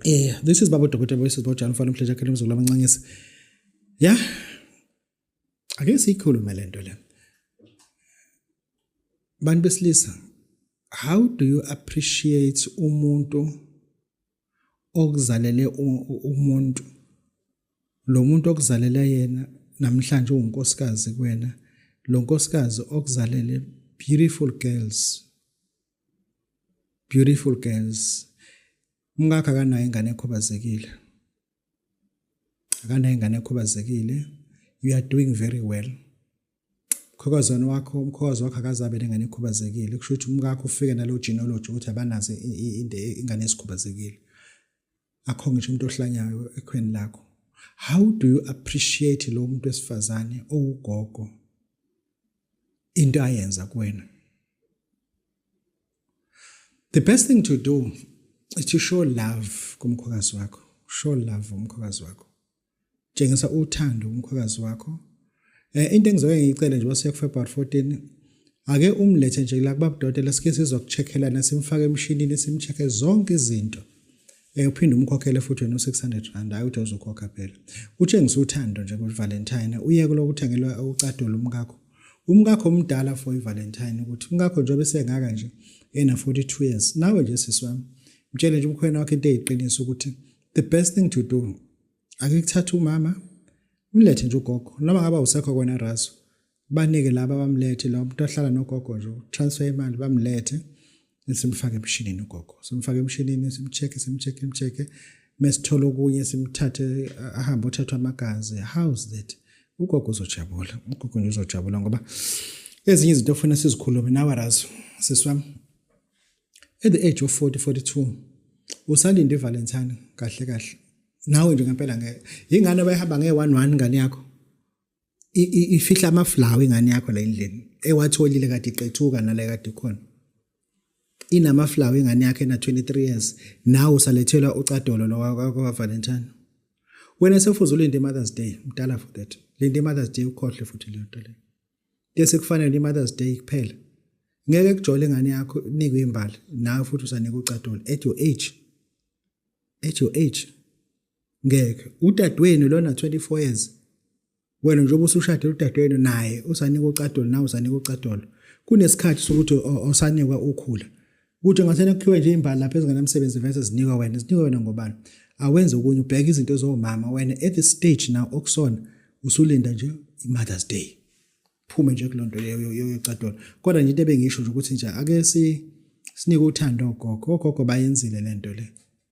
This is Baba Dokotela Voices Bojana mfana umhleja khele umzukulu amancanyisi. Yeah. Ake siyikhulume lento le. Bantu besilisa, how do you appreciate umuntu okuzalele umuntu, lo muntu okuzalele yena namhlanje unkosikazi kuwena, lo nkosikazi okuzalele beautiful girls, beautiful girls? Umkakho akanayo ingane ekhubazekile, akanayo ingane ekhubazekile. You are doing very well. Umkhokazana wakho, umkhokazi wakho akazabe nengane ekhubazekile. Kusho ukuthi umkakho ufike nalo genealogy ukuthi abanazo ingane esikhubazekile. Akho ngisho umuntu ohlanyayo ekhweni lakho. How do you appreciate lo muntu wesifazane owugogo, into ayenza kuwena? The best thing to do is to show love kumkhokazi wakho. Show love umkhokazi wakho, tshengisa uthando kumkhokazi wakho. Into engizoke ngiyicele nje base February 14, ake umlethe nje la kubabudokotela, sike sizokucheckela, simfake emshinini, simcheck zonke izinto. Uphinde umkhokhele futhi wena u600 rand, hayi ukuthi uzokhokha phela. Utshengisa uthando nje ku Valentine, uyeke lokuthengelwa ucadolo umkakho. Umkakho omdala for iValentine, ukuthi umkakho njengoba esengaka nje, ena 42 years. Nawe nje sisi wami, mtshele nje umkhwena wakho into eyiqiniso ukuthi the best thing to do, ake kuthatha umama, umlethe nje ugogo, noma ngaba usekho kona razo, banike laba, bamlethe lo muntu ohlala nogogo nje, transfer imali, bamlethe, simfake emshinini ugogo, simfake emshinini, simcheck, simcheck, simcheck. Mesithola okunye, simthathe ahambe othathwa amagazi. How's that? Ugogo uzojabula, ugogo nje uzojabula, ngoba ezinye izinto ofuna sizikhulume nawe razo. Sisi wami, at the age of 40, 42, usalinde iValentine? Kahle kahle nawe nje ngempela, ngeke ingane bayihamba nge-1 1 ingane yakho ifihla amaflower, ingane yakho la endlini ewatholile kade iqethuka nala kade ikhona inamaflower, ingane yakho ena 23 years, nawe usalethelwa ucadolo lo kwa Valentine. Wena sefuze ulinde Mother's Day, mdala for that. Linde Mother's Day, ukhohle futhi leyo nto leyo. Bese kufanele i-Mother's Day kuphela. Ngeke kujole ingane yakho nikwe imbali, nawe futhi usanika ucadolo at your age, at your age ngeke. Udadewenu lona 24 years, wena njengoba usushadile, udadewenu naye usanika ucadolo, nawe usanika ucadolo. Kunesikhathi sokuthi osanikwa ukhula, ukuthi ngasena kukhiwe nje imbali lapha ezingenamsebenzi vese zinikwa wena, zinikwe wena ngobani? Awenze okunye, ubheke izinto zomama. Wena at this stage now okusona, usulinda nje i-Mother's Day, phume nje kulonto leyo yocadolo. Kodwa nje into ebengisho nje ukuthi nje ake si sinike uthando ogogo, ogogo bayenzile lento le.